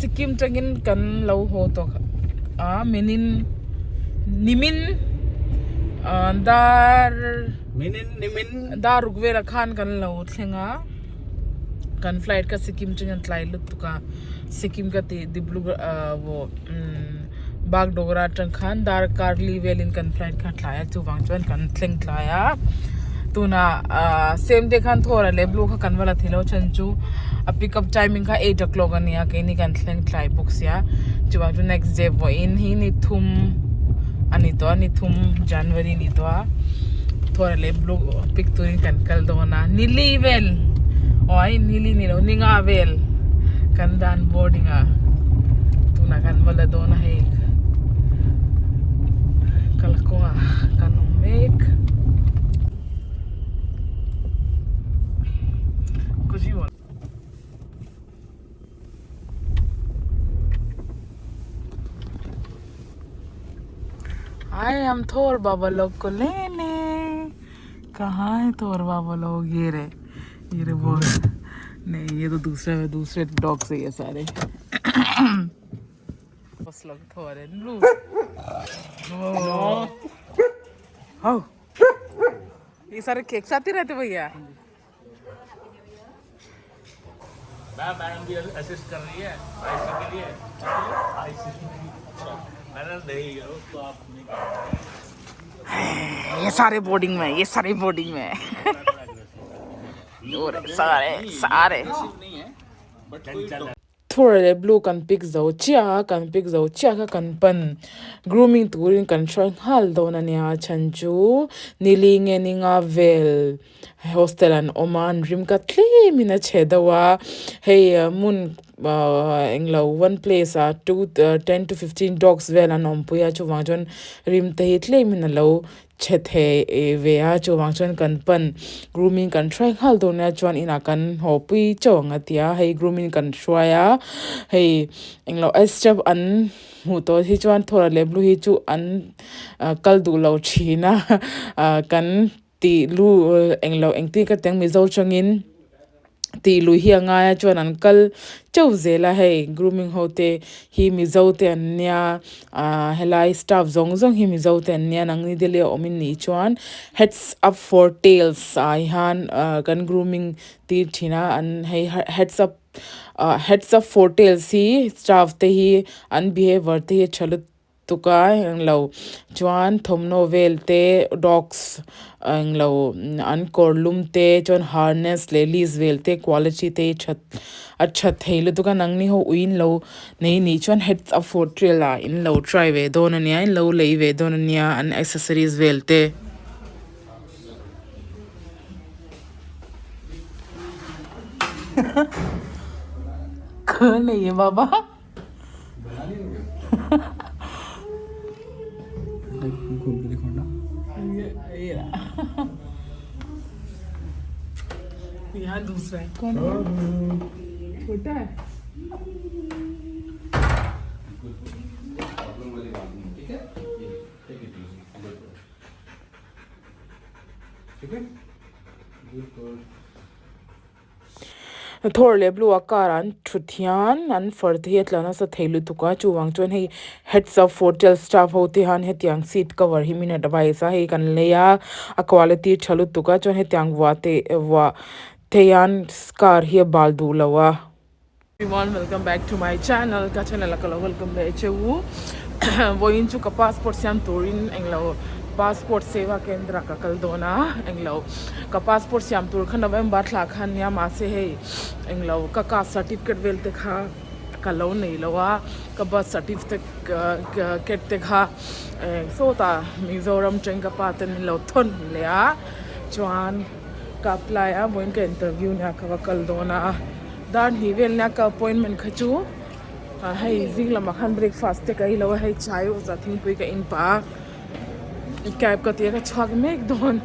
Sikkim tangin kan lo haw tawh a minin nimin ah dar Minin nimin dar ruk velah khan kan lo thleng a kan flight kha Sikkim tangin tlai lutuk a Sikkim ka tih Dibrugarh ah umm Bagdogra atang khan darkar li velin kan flight kha a tlai a chuvang chuan kan thleng tlai a tunah ah same day khan thawra leh blue kha kan va la thei lo chhan chu a pick up timing kha eight o'clock a nia keini kan thleng tlai bawk sia chuvang chu next day vawiin hi ni thum a ni tawh a ni thum January a ni tawh a thawra leh blue pick turin kan kal dawn a ni li vel aw ai ni li ni lo ni nga vel kan dan boarding ah tunah kan va la dawn a hei kalkawngah kan awm mek. आए हम थोर बाबा लोग को लेने कहाँ है थोर बाबा लोग ये रे ये रे वो नहीं ये तो दूसरे है दूसरे डॉग से ये सारे बस लोग थोर है ब्लू हो ये सारे केक साथ ही रहते भैया मैम मैडम भी असिस्ट कर रही है आईसी के लिए आईसी मैंने नहीं तो आप नहीं ये सारे बोर्डिंग में ये सारे बोर्डिंग में और सारे सारे नहीं है बट कोई Thura leh blue kan pick zo chiah a kan pick zo chiah kha kan pan grooming turin kan hruai nghal dawn a nia chhan chu nili nge ni nga vel hostel an awm a an rim ka tlem in a chhe deuh a hei hmun ahh englo one place ah two ten to fifteen dogs vel an awmpui a chuvang chuan rim te hi tlem in alo chhe thei ve a chuvang chuan kan pan grooming kan hruai nghal dawn nia chuan inah kan haw pui chauh ang a ti a hei grooming kan hruai a hei englo step an hmuh tawh hi chuan thawra leh blue hi chu an kal duh lo thin a ah kan tih lu englo engtin ka ti ang mizo tangin. Tih lui hi a ngai a chuan an kal teuh zel a hei grooming ho te hi mizo te an nia ah helai staff zawng zawng hi mizo te an nia nangni Delhi a awm in nih chuan heads up for tails ah hian ah kan grooming tir thin a an hei heads up ah heads up for tails hi staff te hi an behaviour te hi a tha lutuk. Tuka englo chuan thawmhnaw vel te dogs englo an kawr lum te chuan harness leh leash vel te quality te hi that a tha thei lutuk a nangni ho ui in lo nei nih chuan heads up for trail ah in lo try ve dawn ania in lo lei ve dawn ania an accessories vel te. Kawn ei baba. यहाँ दूसरा है कौन है छोटा है Thawr leh blue a car ah an thut hian an far te hi a tla nasa thei lutuk a chuvang chuan hei heads up hotel staff ho te hian hetiang seat cover hi min advice a hei kan lei a a quality tha lutuk a chuan hetiang vuah te vuah te hian car hi a bal duh lo a. Everyone welcome back to my channel ka channel a ka lo welcome leh che u vawiin chu ka passport siam turin englo passport seva kendra ka kal dawn a englo ka passport siam tur kha November thla khan nia mahse hei englo ka caste certificate vel te kha ka lo nei lo a ka birth certificate te kha sawtah Mizoram teng ka pa ten min lo thawn leh a chuan ka apply a vawiin ka interview nia ka va kal dawn a. Dar hnih vel nia ka appointment kha chu ah hei zing lamah khan breakfast te ka ei lo a hei chai erawh chuan thingpui ka in pah a cab ka tia ka chhuak mek dawn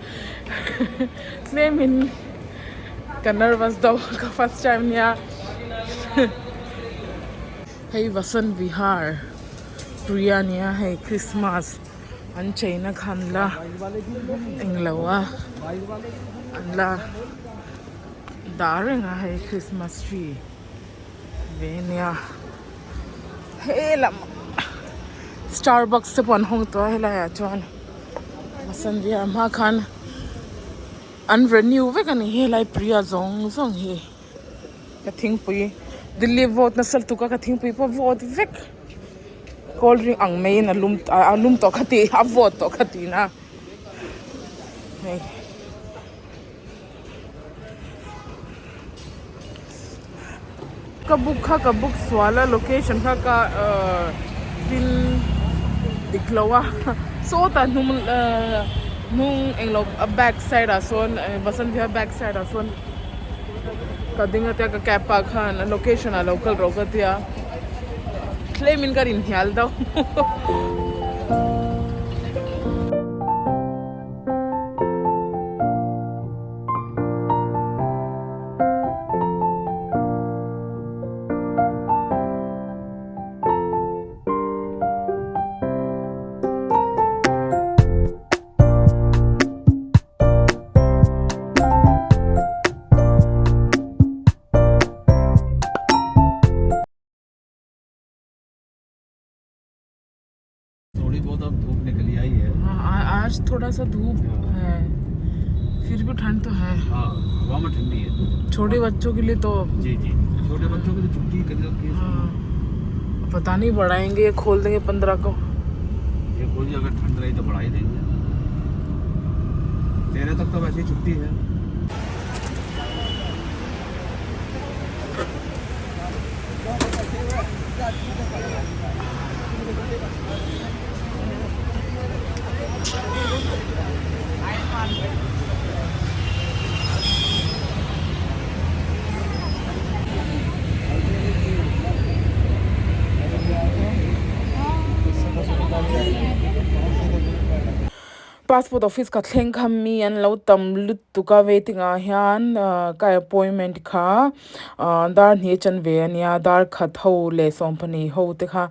tlemin ka nervous deuh ka first time nia hei Vasant Vihar Priya nia hei Christmas an cheina kha an la englo a an la. Dah reng a hei christmas tree ve ania. Helam Starbucks te pawh an hawng tawh a helai ah chuan Vasant Vihar hma khan an renew vek a ni helai Priya zawng zawng hi ka thingpui Delhi vote nasa lutuk a ka thingpui pawh vote vek cold drink ang maiin a lum a lum tawh kha tih a vote tawh kha tihna hei. Ka book kha ka book sual a location kha ka ahh pin dik lo a sawtah hnung ahh hnung englo a back side ah sawn Vasant Vihar back side ah sawn ka ding a tia ka cab pa khan a location ah lo kal rawh ka tia tlem in ka inhnial deuh. थोड़ी बहुत अब धूप निकली आई है। हाँ, आज थोड़ा सा धूप है, फिर भी ठंड तो है। हाँ, हवा में ठंडी है। छोटे बच्चों के लिए तो जी जी, छोटे बच्चों की तो छुट्टी कर रखी है। हाँ, पता नहीं बढ़ाएंगे या खोल देंगे 15 को। ये खोल अगर ठंड रही तो बढ़ा ही देंगे। 13 तक तो वैसे ही छुट्टी है। Passport office ka thleng kha mi an lo tam lutuk a waiting ah hian ka appointment kha dar hnih a chan ve a nia dar khat ho leh sawmpahnih ho te kha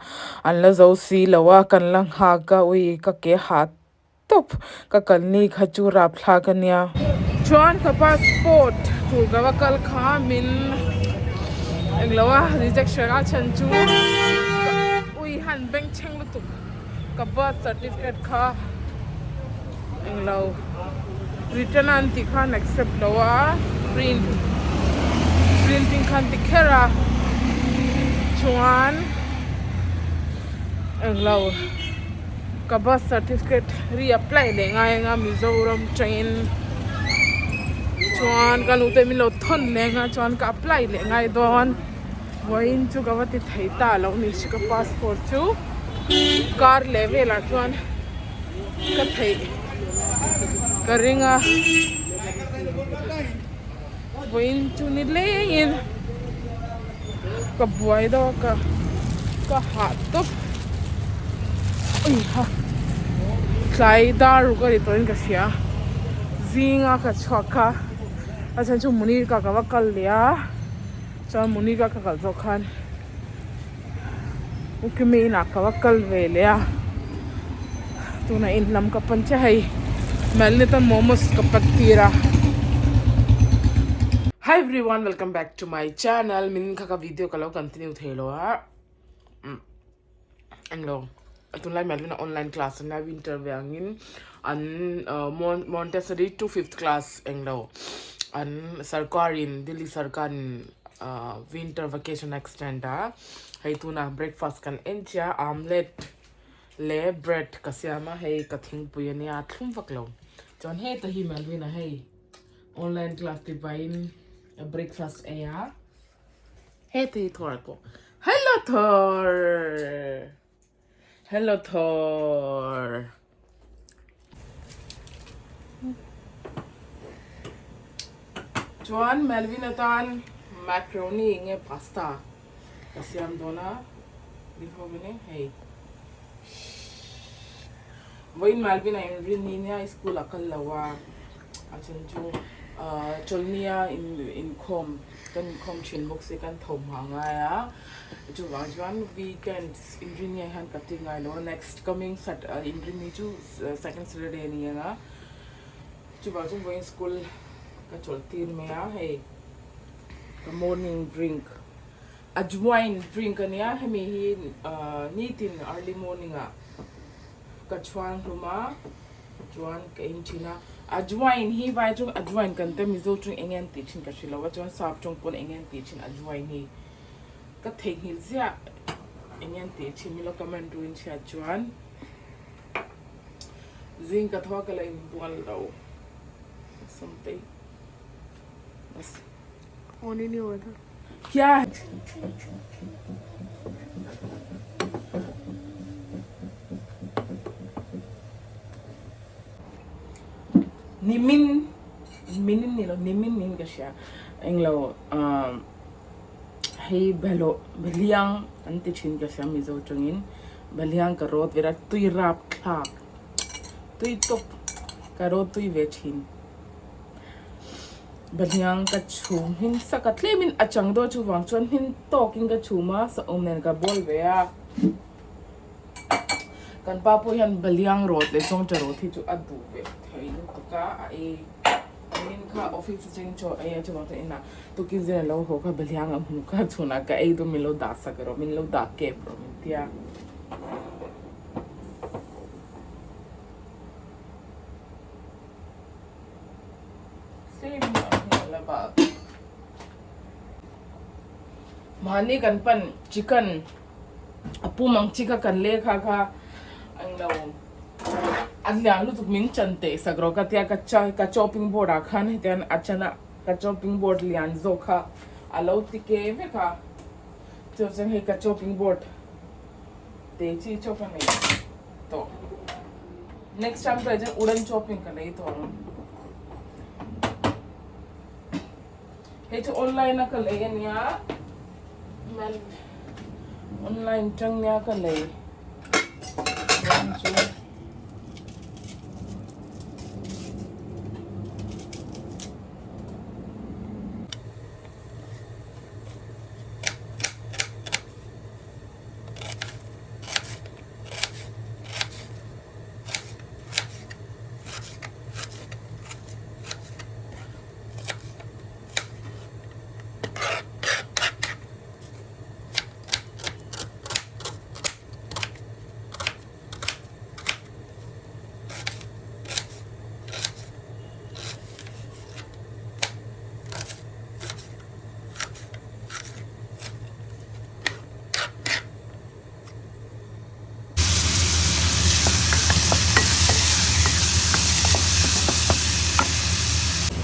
an la zo si lo a kan la nghak a ui ka ke hah tawp ka kalni kha chu rapthlak a nia. Chuan ka passport tur ka va kal kha min englo a rejection a chhan chu ui han bengchheng lutuk. Ka birth certificate kha englo return a an tih khan accept lo a print printing khan ti kher a chuan englo ka birth certificate reapply leh ngai anga Mizoram atangin chuan ka nute min lo thawn leh anga chuan ka apply leh ngai dawn. Vawiin chu ka va ti thei ta lo ni chu ka passport chu kar leh velah chuan ka theih ka ring a vawiin chu ni lengin ka buai deuh a ka ka hah tawp ui ha tlai dar ruk a ni tawhin ka hria zinga ka chhuak a a chhan chu Munirka ka va kal leh a. Chuan Monica ka kal zawk khan Ukimi inah ka va kal ve leh a, tunah in lam ka pan chiah hei Malnita momos ka pack tir a. Hi everyone welcome back to my channel min kha ka video ka lo continue thei lo a englo tunlai Malvina online class ania winter ve angin an Montessori to fifth class englo an sarkarin Delhi sarkarin winter vacation a extend a hei tunah breakfast kan en chiah a omelette leh bread ka siam a hei ka thingpui ania a thlum vak lo chuan heta hi Malvina hei online class ti pahin breakfast ei a. Heta hi Thor pawh. Hello Thor! Hello Thor! Chuan Melvin atan macaroni nge pasta ka siam dawn a. Ding ho in hei. Vawiin Melvin a inrin ni nia school a kal lo a. A then chu chawlhnia inkhawm kan inkhawm thin bawk si kan tho hma ngai a chuvang chuan weekend inrinni ah hian ka ti ngai lo a next coming sat inrinni chu second saturday a ni ang a chuvang chuan vawiin school ka chawlh tir mai a hei ka morning drink. Ajwain drink a nia, hemi hi nitin early morning ah ka chhuan hlum a, chuan ka in thin a. Ajwain hi vai tawng ajwain kan tia Mizo tawng eng nge an tih thin ka hre lo a, chuan sap tawng pawn eng nge an tih thin ajwain hi ka theihnghilh ziah eng nge an tih thin min lo comment ru in hriat chuan zing ka tho a ka la inbual lo Sawmtei. On ही नहीं हुआ था क्या Nimin minin ni lo nimin niin ka hria englo ahh hei balawh baliang an ti thin ka hria Mizo tawngin baliang ka rawt vel a tui rap thlak tui tawp ka rawt tui ve thin. Bahniang ka chhum hmin sak a tlemin a chang dawn chuvang chuan hmin tawkin ka chhum a sahawm nen ka bawl ve a kan pa pawh hian Bahliang rawt leh Chawngcha rawt hi chu a duh ve thei lutuk a a ei min kha office atangin chaw ei a chuvang chuan inah tukin zin a lo haw kha Bahliang a hmu kha chhunah ka ei dawn min lo dah sak rawh min lo dah kep rawh min tia. Mahni kan pan chicken a pum ang chi kha kan leh kha kha englo a lian lutuk min chan teh sak rawh ka tia ka cha ka chopping board ah khan hetiang a chan a ka chopping board lian zawk kha a lo ti ke vek a chu chuan hei ka chopping board te chi chawp a nei tawh. Next time ka chuan wooden chopping ka lei tawh ang. Hei chu online a ka lei ania. Online tang nia ka lei. Chu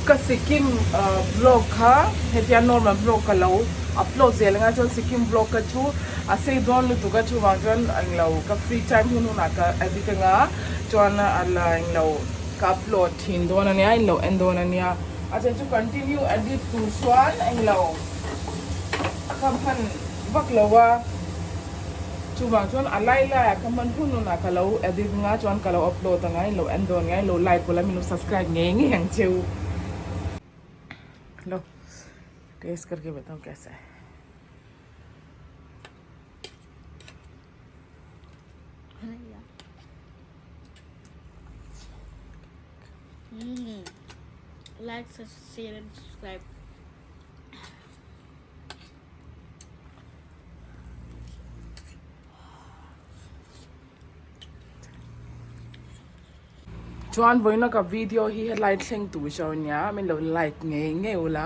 Ka Sikkim vlog kha hetia normal vlog ka lo upload zel anga chuan Sikkim vlog ka chu a sei dawn lutuk a chuvang chuan englo ka free time hun hunah ka edit anga chuan a la englo ka upload thin dawn ania englo en dawn ania a then chu continue edit tur chuan englo ka hman vak lo a. Chuvang chuan a lai laiah ka hman hun hunah ka lo edit nga chuan ka lo upload anga in lo en dawn ngai lo like ula min lo subscribe ngei ngei ang cheu. Lo taste karke batao kaisa hai. Like, share and subscribe. Chuan vawiina ka video hi helai thleng tur chu ania min lo like ngei ngei ula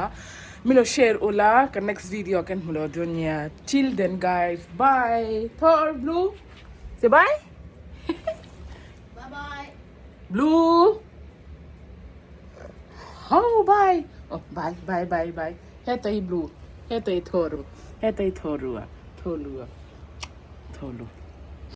min lo share ula ka next video ah kan hmu lo dawn nia till then guys bye Thor blue say bye Bye bye. Blue oh bye oh bye bye bye bye hetah hi blue hetah hi thaw ru hetah hi thaw ru a thaw lu a thaw lu.